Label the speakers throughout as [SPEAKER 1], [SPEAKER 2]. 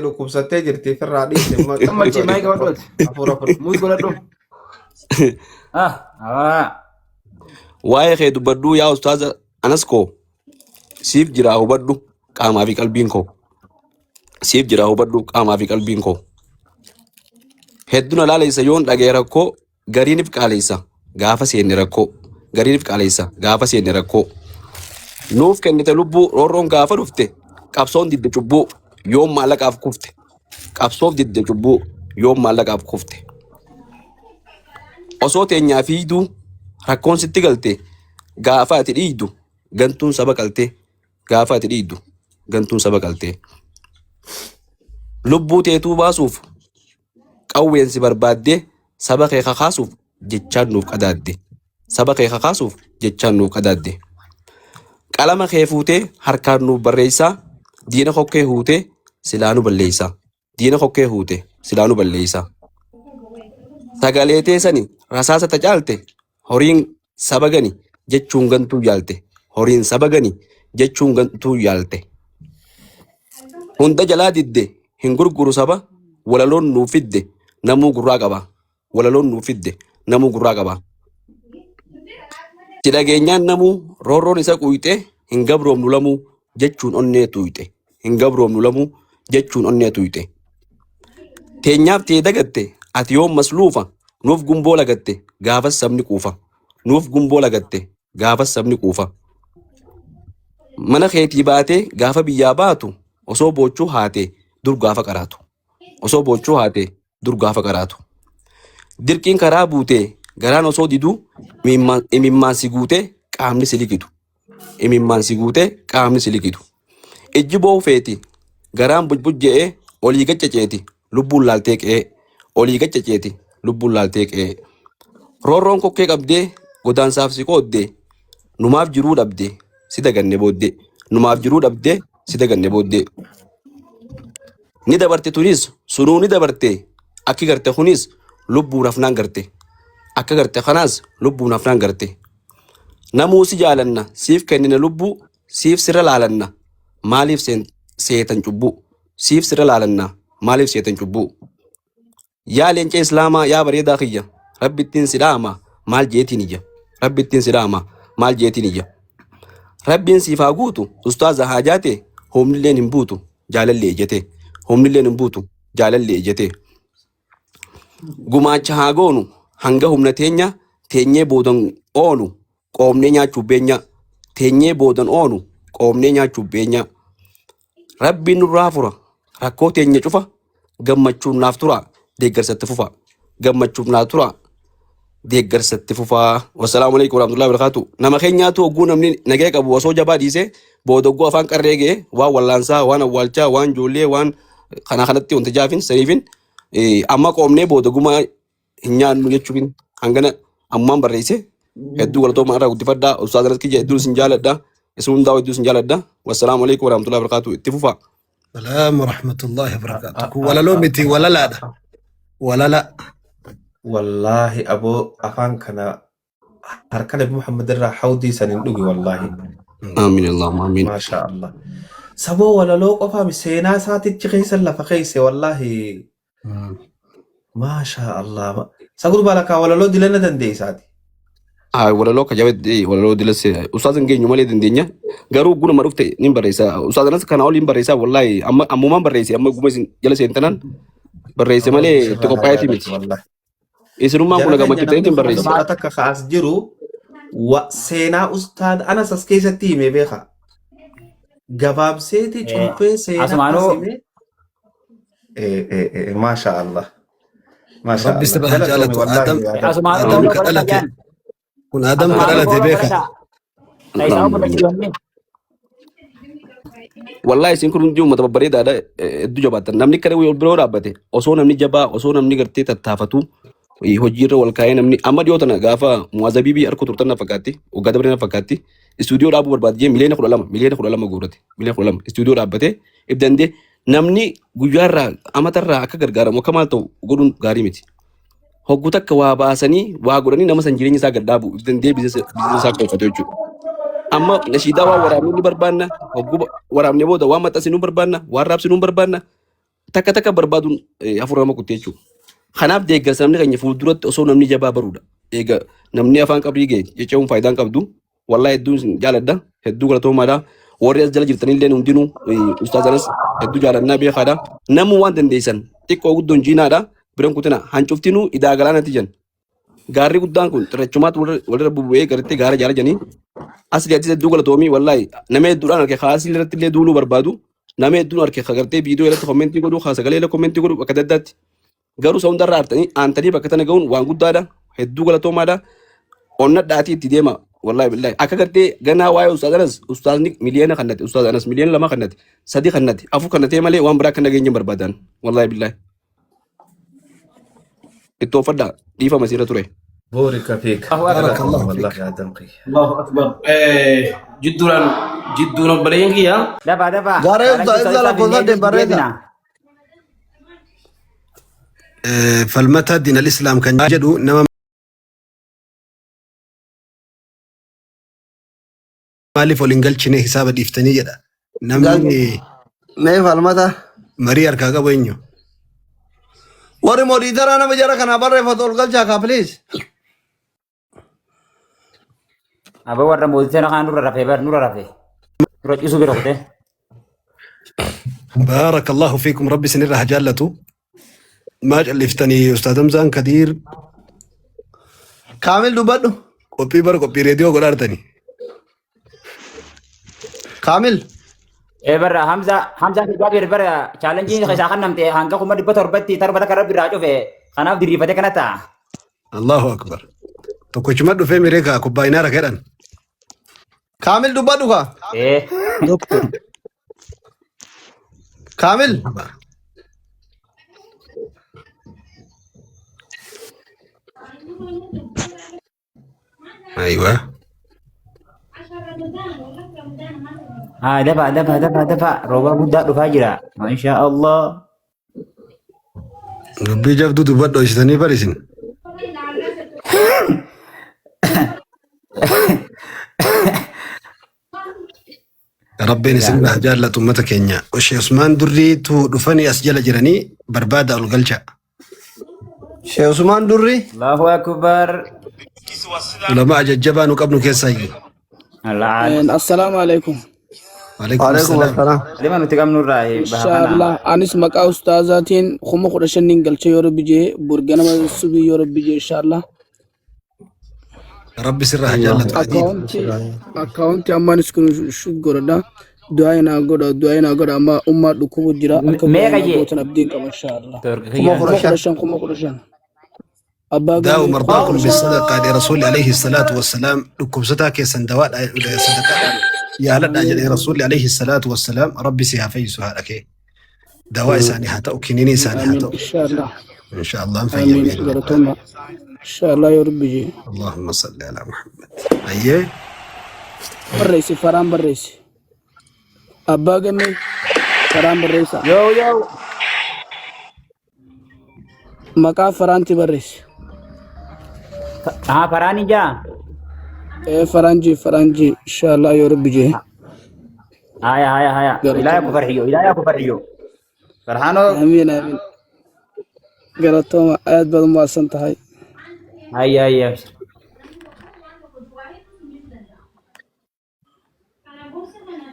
[SPEAKER 1] Dhukkubsattee jirti ofirraa dhiisi.
[SPEAKER 2] Gammachii maayii qabadhu ati.
[SPEAKER 1] Hafuura fudhu.
[SPEAKER 2] Muut godhadhu. Ah, ah.
[SPEAKER 3] Waa'ee kee dubbadhuu yaa ustaaza anas koo siif jiraa hubadhu qaamaa fi qalbiin koo. Siif jiraa hubadhu qaamaa fi qalbiin koo. Hedduu na laaleessa yoon dhaga'e rakkoo gariinif qaaleessa gaafa seenne rakkoo. Gariinif qaaleessa gaafa seenne rakkoo. Nuuf kennite lubbuu roorroon gaafa dhufte qabsoon didde cubbuu yoom maallaqaaf kufte. Qabsoof didde cubbuu yoom maallaqaaf kufte. Osoo teenyaa fiigduu rakkoon sitti galte gaafa ati dhiigdu gantuun saba qalte gaafa ati dhiigdu gantuun saba qalte. Lubbuu teetuu baasuuf qawween si barbaaddee saba kee kakaasuuf jechaan nuuf qadaadde. Saba kee kakaasuuf jechaan nuuf qadaadde. Qalama kee fuutee harkaan nuuf barreessaa diina kokkee huutee silaa nu balleessaa. Diina kokkee huute silaa nu balleessaa. Sagalee teessani rasaasa tacaalte horiin saba gani jechuun gantuu yaalte. Horiin saba gani jechuun gantuu yaalte. Hunda jalaa didde hin gurguru saba walaloon nuuf fidde namuu gurraa qaba. Walaloon nuuf fidde namuu gurraa qaba. Si dhageenyaan namuu roorroon isa quyxe hin gabroomnu lamuu jechuun onnee tuyxe. Hin gabroomnu lamuu jechuun onnee tuyxe. Teenyaaf tee dagatte ati yoom masluufa nuuf gumboo lagatte gaafas sabni quufa. Nuuf gumboo lagatte gaafas sabni quufa. Mana keetii baatee gaafa biyyaa baatu osoo boochuu haate dur gaafa qaraatu. Osoo boochuu haate dur gaafa qaraatu. Dirqiin karaa buutee garaan osoo diduu imimmaan si guutee qaamni si liqidu. Imimmaan si guutee qaamni si liqidu. Ijji boo'u feeti garaan bujbujje'ee olii gaccaceeti lubbuun laaltee qe'ee. Olii gaccaceeti lubbuun laaltee qe'ee. Roorroon kokkee qabdee godaansaaf si qooddee numaaf jiruu dhabde si daganne booddee. Numaaf jiruu dhabdee si daganne booddee. Ni dabarte tunis sunuu ni dabarte akki garte kunis lubbuun hafnaan garte. Akka garte kanaas lubbuun hafnaan garte. Namuu si jaalanna siif kennina lubbuu siif sirra laalanna maaliif seetan cubbuu siif sirra laalanna maaliif seetan cubbuu. Yaa leenca islaamaa yaa bareedaa kiyya rabbittiin si dhaama maal jeetiin iyya rabbittiin si dhaama maal jeetiin iyya. Rabbiin siif haa guutu ustaaza haajaate humnilleen hin buutu jaalalli ejjete humnilleen hin buutu jaalalli ejjete. Gumaacha haa goonu hanga humna teenya teenyee boodan oonu qoomnee nyaachuuf beenya teenyee boodan oonu qoomnee nyaachuuf beenya. Rabbiin nurraa fura rakkoo teenya cufa gammachuun naaf tura deeggarsatti fufa gammachuuf naaf tura deeggarsatti fufaa. Wassalaamu alaikum warahmatullahi wabarakatuh. Nama keenyaatu hogguu namni nagaya qabu osoo jabaa dhiisee booda hogguu afaan qarree ga'e waan wallaansaa waan awwaalchaa waan ijoollee waan kana kanatti wanta jaafin saniifin amma qoomnee booda gumaa hin nyaannu jechuun hangana ammaan barreesse hedduu galatoomaa irraa guddifadhaa ustaaz Anas kiyya hedduun isin jaaladha isin hundaa hedduu isin jaaladha wassalaamu alaikum warahmatullahi wabarakatuh itti fufaa.
[SPEAKER 4] Salaam warahmatullahi wabarakatuh. Kun walaloo miti walalaadha. Walala.
[SPEAKER 1] Wallaahi aboo afaan kana harka Nabi Muhammad irraa hawdii san hin dhugi wallaahi.
[SPEAKER 3] Amiin Allahumma amiin.
[SPEAKER 1] Maashaa Allah. Saboo walaloo qofaami seenaa isaatichi keessa lafa keesse wallaahi. Maashaa Allah. Sa gurbaa lakkaa walaloo dilana dandeessaati.
[SPEAKER 3] Ah, walaloo akka jabatti walaloo dilas ustaaz hin geenyu malee dandeenya. Garuu gunuma dhufte nin barreessa. Ustaaz anas kana oliin barreessa wallaahi amma ammumaan barreesse amma guma isin jala seentanaan barreesse malee itti qophaa'eeti miti.
[SPEAKER 1] Wallaahi.
[SPEAKER 3] Isinummaan kun
[SPEAKER 1] Jara keenya
[SPEAKER 3] gammachiftanitti
[SPEAKER 1] namni
[SPEAKER 3] hin barreesse.
[SPEAKER 1] kuma takka kaas jiru seenaa ustaad anas as keessatti hime beeka. Gabaabseeti cuunfee seenaa as
[SPEAKER 2] Asumaanuu
[SPEAKER 1] hime. Maasha Allah. Maasha
[SPEAKER 4] Rabbi
[SPEAKER 1] Allah.
[SPEAKER 4] sirra haa
[SPEAKER 1] Galatoomi
[SPEAKER 4] jaalatu.
[SPEAKER 1] wallaahi
[SPEAKER 4] Adam
[SPEAKER 1] Adam.
[SPEAKER 2] asumaanuu
[SPEAKER 4] Adam
[SPEAKER 2] rooloo
[SPEAKER 4] ka
[SPEAKER 2] godhadha
[SPEAKER 4] dhalate.
[SPEAKER 2] jaan.
[SPEAKER 4] Kun Adam ka
[SPEAKER 2] Asumaanuu
[SPEAKER 4] dhalate
[SPEAKER 2] rooloo
[SPEAKER 4] beeka.
[SPEAKER 2] godhadha. Taayisaa obbo Dachiyoonni.
[SPEAKER 3] Wallahi isin kun hundi uummata babbareedaadha hedduu jabaattan. Namni kana wal biroo dhaabbate osoo namni jabaa osoo namni gartee tattaafatu hojiirra wal kaa'ee namni amma dhiyoo tana gaafa muwaazabiibii harka turtan na fakkaatti waggaa dabaree na fakkaatti istuudiyoo dhaabuu barbaade jee miliyoona 12 miliyoona 12 guurrate miliyoona 12 istuudiyoo dhaabbatee if dandee namni guyyaarraa amatarraa akka gargaaramu akka maal ta'u godhuun gaarii miti. Hogguu takka waa baasanii waa godhanii nama san jireenya isaa gad dhaabu if dandee biizinasa isaa qoffatu jechuudha. Amma nashiidaa waan waraabnu ni barbaanna hogguu waraabne booda waan maxxansinu ni barbaanna waan raabsinu ni barbaanna. Takka takka barbaaduun hafuura nama kutte jechuudha. Kanaaf deeggarsa namni keenya fuulduratti osoo namni jabaa baruudha. Eega namni afaan qabrii ga'e jechuun faayidaan qabdu. Wallahi hedduun isin jaaladha. Hedduu galatoomaadha. Warri as jala jirtanillee hundinuu ustaaz Anas hedduu jaalannaa beekaadha. Namuu waan dandeessan xiqqoo guddoon jiinaadha. Biran kutina hancuftinuu idaa galaanatti jan. Gaarri guddaan kun xirrachumaatti walirra bubu'ee gartee gaara jaara janii. Asli atis hedduu galatoomii wallahi nama hedduudhaan arge kaasii irratti illee duuluu barbaadu. Nama hedduun arge gartee viidiyoo irratti kommentii godhu sagalee irratti kommentii godhu bakka adda addaatti. Garuu isa hundarra aartanii aantanii bakka tana ga'uun waan guddaadha. Hedduu galatoomaadha. Onnadhaatii itti deema. Wallahi billahi. Akka gartee ganaa waa'ee ustaaz Anas ustaazni miliyoona kannate ustaaz Anas miliyoona lama kannate sadi kannate afur kannatee malee waan biraa akka nageenya hin barbaadan. Wallahi billahi. Itti oofadhaa dhiifama isiirra ture.
[SPEAKER 1] Buurika fiik.
[SPEAKER 2] Allahu akbar.
[SPEAKER 4] Barakallahu fiik.
[SPEAKER 1] Wallahi Adam kiyya.
[SPEAKER 5] Allahu akbar. Jidduudhaan jidduun obboleeyyan kiyya.
[SPEAKER 2] Dafa dafa.
[SPEAKER 6] Gaaree
[SPEAKER 2] Chaalenjii
[SPEAKER 6] ibsa
[SPEAKER 2] ustaaz
[SPEAKER 6] ibsa
[SPEAKER 2] ibsaa
[SPEAKER 6] lakkoofsa
[SPEAKER 2] finnee
[SPEAKER 6] saddeet barreessa.
[SPEAKER 2] deebina.
[SPEAKER 4] Falmata diin al-islaam kan jedhu nama maaliif ol hin galchine hisaaba dhiiftanii jedha. Namni
[SPEAKER 6] Mee falmata.
[SPEAKER 4] marii harkaa qabu eenyu?
[SPEAKER 6] Warri modiitaraa nama jara kanaa barreeffatu ol galchaa kaa please.
[SPEAKER 2] Aboo warra mootii sana kaan nurra rafee bar nurra rafee. Nurra ciisuu bira kutee.
[SPEAKER 4] Baarakallahu fiikum rabbi isinirraa haa jaallatu. Maa calliftanii Ustaaz Hamzaan Kadiir
[SPEAKER 6] Kaamil dubbadhu.
[SPEAKER 4] qophii bara qophii reediyoo godhaartanii.
[SPEAKER 6] Kaamil.
[SPEAKER 2] Ee barra Hamza Hamza fi Jaabir bara chaalenjiin isaa kan namte hanga 700,000 torba takka rabbi irraa cufe kanaaf diriirfatee kana ta'a.
[SPEAKER 4] Allahu akbar. Tokkochuma dhufee miree kaa kubbaayinaa rakedhan.
[SPEAKER 6] Kaamil dubbadhu kaa.
[SPEAKER 2] Ee
[SPEAKER 7] Doctor.
[SPEAKER 6] Kaamil.
[SPEAKER 4] Aywa.
[SPEAKER 2] haa dafa dafa dafa dafa rooba guddaa dhufaa jira. Masha Allah.
[SPEAKER 4] Dubbii jabduu dubbadhu ishitanii barisin. Rabbiin isin haa jaallatu uummata keenya. Oshee Usmaan Durriitu dhufanii as jala jiranii barbaada ol galcha.
[SPEAKER 6] Sheekh Usmaan Durri.
[SPEAKER 2] Allahu akbar.
[SPEAKER 4] Ulamaa jajjabaa nu qabnu keessaayyuu.
[SPEAKER 2] Allah.
[SPEAKER 7] Assalaamu alaikum.
[SPEAKER 4] Waalaikum
[SPEAKER 6] Waalaikum
[SPEAKER 4] salaam.
[SPEAKER 6] assalaam.
[SPEAKER 2] Lima nuti qabnu irraa baha kana.
[SPEAKER 7] Inshaallah anis maqaa ustaazaatiin 15,000 galchee yoo rabbi jee burganama subii yoo rabbi jee inshaallah.
[SPEAKER 4] Rabbi sirraa haa jaallatu adiin.
[SPEAKER 7] Akkaawunti akkaawunti ammaan iskun godhadha. Du'aa naa godha du'aa naa godha amma ummaa dhukkubu jira akka du'aa
[SPEAKER 2] Meeqa
[SPEAKER 7] naa
[SPEAKER 2] jee?
[SPEAKER 7] gootan abdiin qaba inshaallah.
[SPEAKER 2] Torga
[SPEAKER 6] Kuma
[SPEAKER 2] kiyya.
[SPEAKER 6] kudha
[SPEAKER 7] Kuma
[SPEAKER 6] shan.
[SPEAKER 7] kudha shan 15,000. Abbaa
[SPEAKER 4] Daa'u
[SPEAKER 7] gammee kuma
[SPEAKER 4] mardaakum
[SPEAKER 7] kudha shan.
[SPEAKER 4] bisadaqa li rasuuli alayhi salaatu wassalaam dhukkubsataa keessan dawaadha sadaqaadhaan yaaladhaa
[SPEAKER 7] Amiin
[SPEAKER 4] jedhee rasuulli alayhi salaatu wassalaam rabbi si haa fayyisu haadha kee. Dawaa isaanii haa ta'u kiniinii isaanii haa
[SPEAKER 7] amiin
[SPEAKER 4] ta'u.
[SPEAKER 7] inshaallah.
[SPEAKER 4] Insha Allah hin fayyan
[SPEAKER 7] Amiin
[SPEAKER 4] bi'idhnillah.
[SPEAKER 7] galatoomaa. Inshaallah yoo rabbi jee.
[SPEAKER 4] Allahumma salli ala Muhammad. Ayyee.
[SPEAKER 7] Barreessi faraan barreessi. Abbaa gammee faraan barreessaa.
[SPEAKER 2] Yoo yoo.
[SPEAKER 7] Maqaa faraanti barreessi.
[SPEAKER 2] Haa faraan ijaa.
[SPEAKER 7] Ee faraanjii faraanjii inshaallah yoo rabbi jee.
[SPEAKER 2] Haya haya haya. Ilaayaa ku
[SPEAKER 7] Galatoomaa.
[SPEAKER 2] farxiyo ilaayaa ku farxiyo. Farxaanoo.
[SPEAKER 7] Amiin amiin. Galatooma aad baad u mahadsan tahay.
[SPEAKER 2] Haya haya.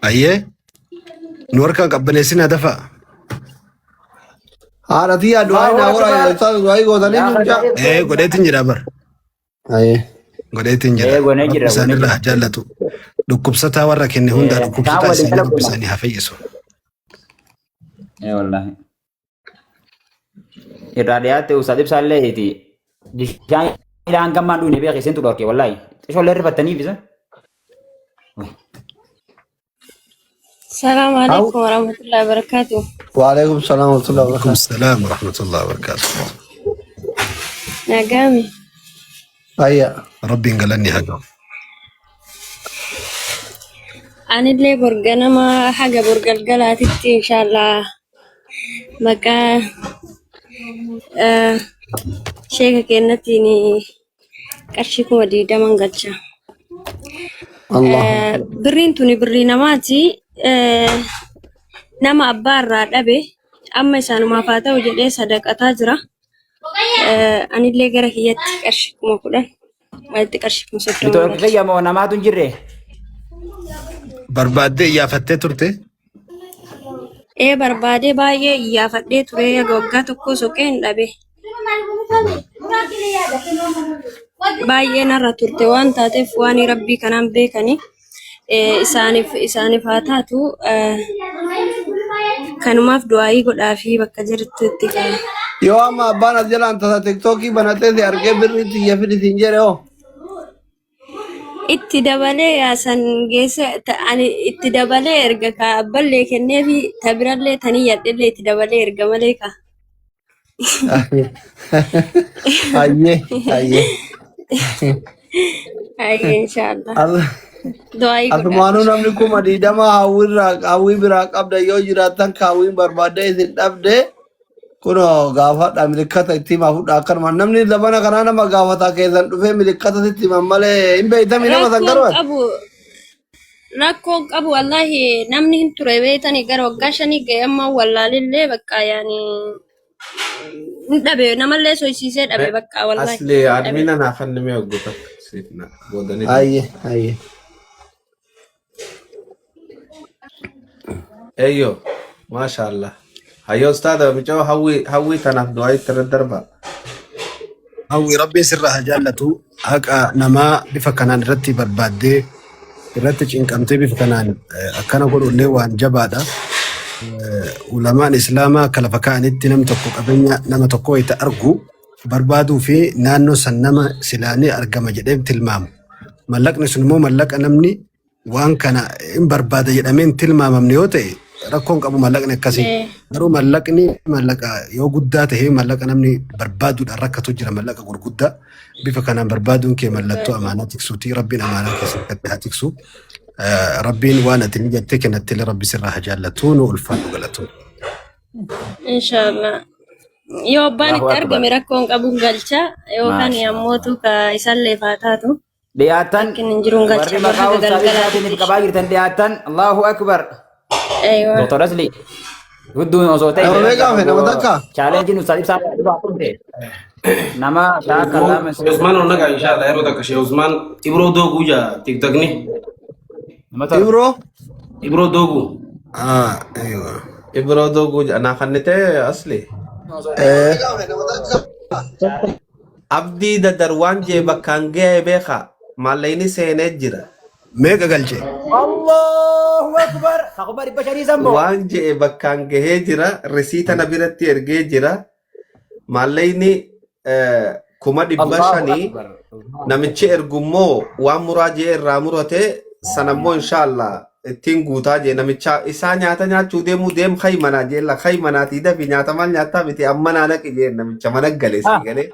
[SPEAKER 4] Ayyee. Nu harkaan qabbaneessinaa dafaa.
[SPEAKER 6] Haadha tiyyaa du'aa
[SPEAKER 2] Allahu
[SPEAKER 6] naa godhaa
[SPEAKER 2] akbar.
[SPEAKER 6] jedha. Ustaaz du'aa gootanii
[SPEAKER 2] Yaa
[SPEAKER 6] mucaa.
[SPEAKER 4] Ee godheetiin jira bar.
[SPEAKER 6] Ayyee.
[SPEAKER 4] Godheetiin jira.
[SPEAKER 2] Ee goonee
[SPEAKER 4] Rabbi
[SPEAKER 2] jirra goonee
[SPEAKER 4] isaanirraa
[SPEAKER 2] jirra.
[SPEAKER 4] haa jaallatu. Dhukkubsataa warra kenne hundaa
[SPEAKER 2] Ee kaan
[SPEAKER 4] dhukkubsataa
[SPEAKER 2] waliin
[SPEAKER 4] isaanii
[SPEAKER 2] kala
[SPEAKER 4] Rabbi
[SPEAKER 2] goona.
[SPEAKER 4] isaanii haa fayyisu.
[SPEAKER 2] Ee wallahi. Irraa dhiyaatte ustaaz ibsaallee iti. Bishaan ilaa hanga ammaan dhugne beekee seentu dhorke wallahi. Xishoollee rifattaniif isa.
[SPEAKER 8] Salaamu
[SPEAKER 6] How?
[SPEAKER 8] alaikum warahmatullahi wabarakatuh.
[SPEAKER 6] Waalaikum salaam wa rahmatullahi wa
[SPEAKER 4] Waalaikum
[SPEAKER 6] barakatuh.
[SPEAKER 4] salaam wa rahmatullahi wa barakaatuh.
[SPEAKER 8] Nagami.
[SPEAKER 6] Ayya.
[SPEAKER 4] Rabbiin galanni haa ga'u.
[SPEAKER 8] Anillee borganama haga borgalgalaatitti inshallah maqaa eh, sheeka keenyatiin qarshii 20,000 galcha.
[SPEAKER 6] Allah.
[SPEAKER 8] Birriin tuni birrii namaati. Nama abbaa irraa dhabe Amma isaanumaaf haa ta'u jedhee sadaqataa jira. Anillee gara kiyyatti qarshii 10,000 walitti qarshii 30,000
[SPEAKER 2] Nitoorkii
[SPEAKER 8] galcha.
[SPEAKER 2] kiyya moo namaatu hin jirre?
[SPEAKER 4] Barbaaddee iyyaafattee turte.
[SPEAKER 8] Ee barbaadee baay'ee iyyaafadhee ture haga waggaa tokko soqee hin dhabe. Baay'ee narra turte waan taateef waan rabbii kanaan beekanii isaaniif haa taatu kanumaaf du'aayii godhaa fi bakka jirtutti kaa.
[SPEAKER 6] Yoo amma abbaan as jalaan tasa tiktookii banatee si argee birrii tiyya fidi siin jedhe hoo.
[SPEAKER 8] Itti dabalee yaasan geesse ani itti dabalee erga ka abballee kenneefi ta birallee tanii yadhellee itti dabalee erga malee ka.
[SPEAKER 6] Hayyee hayyee.
[SPEAKER 8] Hayyee inshaallah. Du'aayii godhaa.
[SPEAKER 6] Asumaanuu namni 20,000 hawwiirraa hawwii biraa qabda yoo jiraattan ka hawwiin barbaadde isin dhabde kunoo gaafadha milikkata itti himaa fudhaa akkanuma namni zamana kanaa nama gaafataa keessan dhufee milikkata sitti himan malee hin beeytami nama san
[SPEAKER 8] Rakkoon
[SPEAKER 6] garuu ati.
[SPEAKER 8] qabu rakkoon qabu wallahi namni hin ture beeytani gara waggaa shanii ga'e amma wallaalillee bakka yaani hin dhabe namallee soysiisee dhabe bakka wallahi
[SPEAKER 1] Asli
[SPEAKER 8] dhabe.
[SPEAKER 1] admina naa kan mee hoggu takka siif na boodanii
[SPEAKER 6] Hayyee hayyee.
[SPEAKER 1] Eyyo maashaallah. Hayyo ustaada mucoo hawwii hawwii tanaaf du'aa itti irra darba.
[SPEAKER 4] Hawwi rabbiin sirraa haa jaallatu haqa namaa bifa kanaan irratti barbaaddee irratti cinqamtee bifa kanaan akkana godhullee waan jabaadha. Ulamaan islaamaa akka lafa kaa'anitti namni tokko qabeenya nama tokko wayita argu barbaaduu fi naannoo san nama silaanii argama jedhee tilmaamu. Mallaqni sun immoo mallaqa namni waan kana hin barbaada jedhamee hin tilmaamamne yoo ta'e rakkoon qabu mallaqni akkasii. Garuu mallaqni mallaqa yoo guddaa ta'e mallaqa namni barbaaduudhaan rakkatu jira mallaqa gurguddaa bifa kanaan barbaaduun kee mallattoo amaanaa tiksuuti rabbiin amaanaa keessatti haa tiksu. Rabbiin waan ati ni jettee kennatte illee rabbi sirraa haa jaallatu nu ulfaadhu galatu.
[SPEAKER 8] Inshaallah. Yoo abbaan
[SPEAKER 2] Allahu
[SPEAKER 8] itti
[SPEAKER 2] akbar.
[SPEAKER 8] argame rakkoon qabuun galcha yookaan
[SPEAKER 2] Maasha
[SPEAKER 8] ammootu ka isallee faa taatu
[SPEAKER 2] Dhiyaattan
[SPEAKER 8] rakkin hin jiruun galcha
[SPEAKER 2] warri
[SPEAKER 8] bor
[SPEAKER 2] maqaa
[SPEAKER 8] haga
[SPEAKER 2] ustaaz
[SPEAKER 8] galgalaatitti
[SPEAKER 2] Ibsaatiin qabaa jirtan dhiyaattan Allahu akbar.
[SPEAKER 8] Aywa.
[SPEAKER 2] Dr. Asli hudduun osoo ta'e
[SPEAKER 6] Nama meeqa hafe nama takka?
[SPEAKER 2] chaalenjiin ustaaz Ibsaa dhufaa turte. Nama takka lama
[SPEAKER 5] Sheikh Usmaan ol nagaa inshallah yeroo takka Sheikh Usmaan Ibroo Dooguu jaa tiktokni
[SPEAKER 2] nama torba.
[SPEAKER 6] Ibroo.
[SPEAKER 5] Ibroo Dooguu.
[SPEAKER 4] Ah, aywa.
[SPEAKER 1] Ibroo dooguu naa kannitee asli.
[SPEAKER 6] Eh.
[SPEAKER 1] Abdii dadar waan jee bakkaan ga'e beekaa maallaqni seenee jira.
[SPEAKER 4] Meeqa galche?
[SPEAKER 2] Allahu akbar. Kakuma 500 sammoo.
[SPEAKER 1] Waan jee bakkaan gahee jira risiita na biratti ergee jira maallaqni 500,000
[SPEAKER 2] Allahu akbar.
[SPEAKER 1] namichi ergummoo waan muraa jee irraa murate sanammoo inshaallah ittiin guutaa jee namicha isaa nyaata nyaachuu deemuu deem kay manaa jee la kay manaatii dafi nyaata maal nyaattaa miti amma naa naqi jee namicha mana gale sii galee.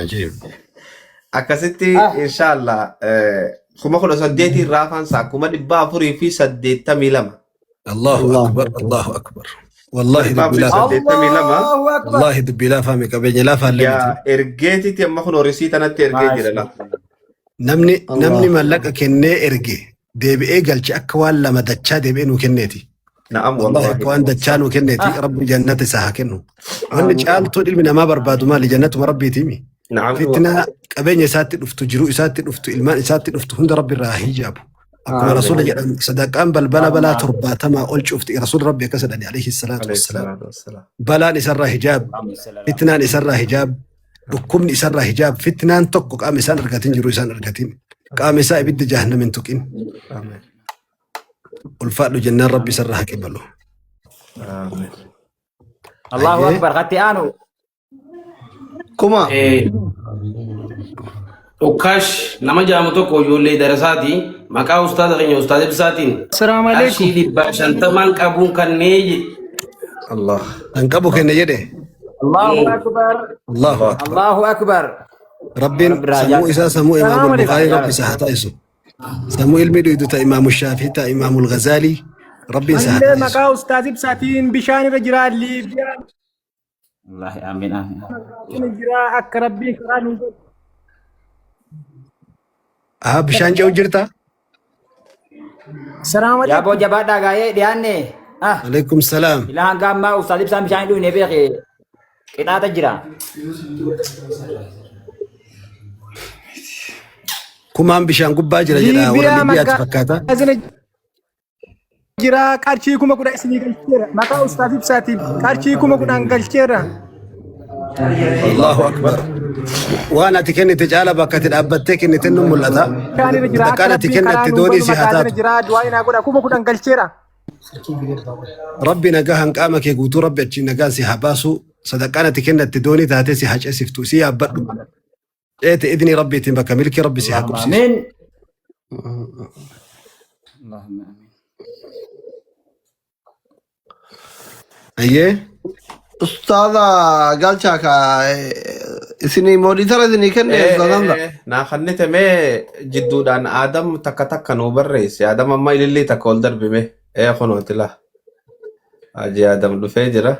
[SPEAKER 4] Ajiib.
[SPEAKER 1] Akkasitti inshaallah 18,000 irraa afaan isaa 482,000.
[SPEAKER 4] Allahu akbar, Allahu akbar. Wallahi dubbii laafa.
[SPEAKER 1] 482
[SPEAKER 2] Allahu akbar.
[SPEAKER 4] Wallahi dubbii laafaa mi qabeenya laafaa illee miti.
[SPEAKER 1] Yaa ergeetiti amma kun horisii tanatti ergee jira la.
[SPEAKER 4] Namni mallaqa kennee erge deebi'ee galche akka waan lama dachaa deebi'ee nuu kenneeti.
[SPEAKER 1] Na'am
[SPEAKER 4] Wallahi
[SPEAKER 1] wallahi.
[SPEAKER 4] akka waan dachaa nuu kenneeti rabbi jannata isaa haa kennu. Wanni caaltuu ilmi namaa barbaadu maali jannatuma rabbiiti mi?
[SPEAKER 1] Na'am.
[SPEAKER 4] Fitnaa qabeenya isaatti dhuftu jiruu isaatti dhuftu ilmaan isaatti dhuftu hunda rabbi irraa haa hijaabu. Akkuma rasuula jedhan sadaqaan balbala balaa 70 ol cufti rasuula rabbi akkas jedhani alayhi salaatu
[SPEAKER 1] Alayhi
[SPEAKER 4] wassalaam.
[SPEAKER 1] salaatu wassalaam.
[SPEAKER 4] Balaan isarraa hijaab, fitnaan isarraa hijaab, dhukkubni isarraa hijaab, fitnaan tokko qaama isaan argatin jiru isaan argatin. Qaama isaa ibidda jahannam hin tuqin.
[SPEAKER 1] Amiin.
[SPEAKER 4] Ulfaadhu jennaan rabbi isarraa haa qibalu.
[SPEAKER 1] Amiin.
[SPEAKER 2] Allahu
[SPEAKER 4] Ayyee.
[SPEAKER 2] akbar. Katti aanu.
[SPEAKER 6] Kuma.
[SPEAKER 5] Ukkaash nama jaamu tokko ijoollee darasaati maqaa ustaaza keenya ustaaza Ibsaatiin
[SPEAKER 7] Assalamu alaikum.
[SPEAKER 5] qarshii 550 qabuun kannee jedhe.
[SPEAKER 1] Allah.
[SPEAKER 4] Kan qabu kenne jedhe.
[SPEAKER 2] Allahu akbar.
[SPEAKER 4] Allahu akbar.
[SPEAKER 2] Allahu akbar.
[SPEAKER 4] Rabbiin
[SPEAKER 2] Rabbi irraa
[SPEAKER 4] sammuu
[SPEAKER 2] jaallatu.
[SPEAKER 4] isaa sammuu
[SPEAKER 7] Assalamu
[SPEAKER 4] Imaamul
[SPEAKER 7] alaikum.
[SPEAKER 4] Bukhaarii rabbi isa haa taasisu. Sammuu ilmi dhuydu ta Imaamu Shaafii ta Imaamul Ghazaalii rabbiin isa haa
[SPEAKER 9] Anillee
[SPEAKER 4] taasisu.
[SPEAKER 9] maqaa ustaaz Ibsaatiin bishaan irra jira Liibiyaa
[SPEAKER 2] Wallahi amiin amiin.
[SPEAKER 9] irra jira akka rabbiin karaa nu godhu.
[SPEAKER 4] Haa bishaan ce'u jirta?
[SPEAKER 9] Assalamu
[SPEAKER 2] Yaa boo
[SPEAKER 9] alaikum.
[SPEAKER 2] jabaadhaa gaa'ee dhiyaanne. Ah,
[SPEAKER 4] Alaikum salaam.
[SPEAKER 2] ilaa hanga ammaa Ustaaz Ibsaan bishaan hin dhuyne beeke qixaaxa jira.
[SPEAKER 4] Kumaan bishaan gubbaa jira jedha warra
[SPEAKER 9] Liibiyaa
[SPEAKER 4] Liibiyaati fakkaata.
[SPEAKER 9] magaazina jira qarshii 10,000 isinii galcheera. Maqaa Ustaaz Ibsaatiin qarshii 10,000 galcheera.
[SPEAKER 4] Allahu akbar. Waan ati kennite caala bakka ati dhaabbattee kennite nu mul'ata.
[SPEAKER 9] Bishaan irra jira akka
[SPEAKER 4] Sadaqaan ati
[SPEAKER 9] rabbiin karaa
[SPEAKER 4] kennatte
[SPEAKER 9] nuu
[SPEAKER 4] doonii
[SPEAKER 9] banu
[SPEAKER 4] si haa
[SPEAKER 9] magaazina
[SPEAKER 4] taatu.
[SPEAKER 9] jira du'aa inaa godha 10,000 galcheera.
[SPEAKER 4] Rabbi nagaa hanqaama kee guutuu rabbi achiin nagaan si haa baasu. Sadaqaan ati kennatte doonii taatee si haa ceesiftu. Si yaabbadhu. Ceete idnii rabbiitiin bakka milkii rabbi si haa
[SPEAKER 2] Allahumma
[SPEAKER 4] qubsiisu.
[SPEAKER 2] amiin. Allahumma amiin.
[SPEAKER 4] Ayyee.
[SPEAKER 6] Ustaaza galchaa ka isinii mooditara isinii kenne ustaaz Hamza.
[SPEAKER 1] Naa kannite mee jidduudhaan Aadam takka takka nuu barreessi. Aadam amma ilillii takka ol darbi mee. Ee kunooti laa. Hajii Aadam dhufee jira.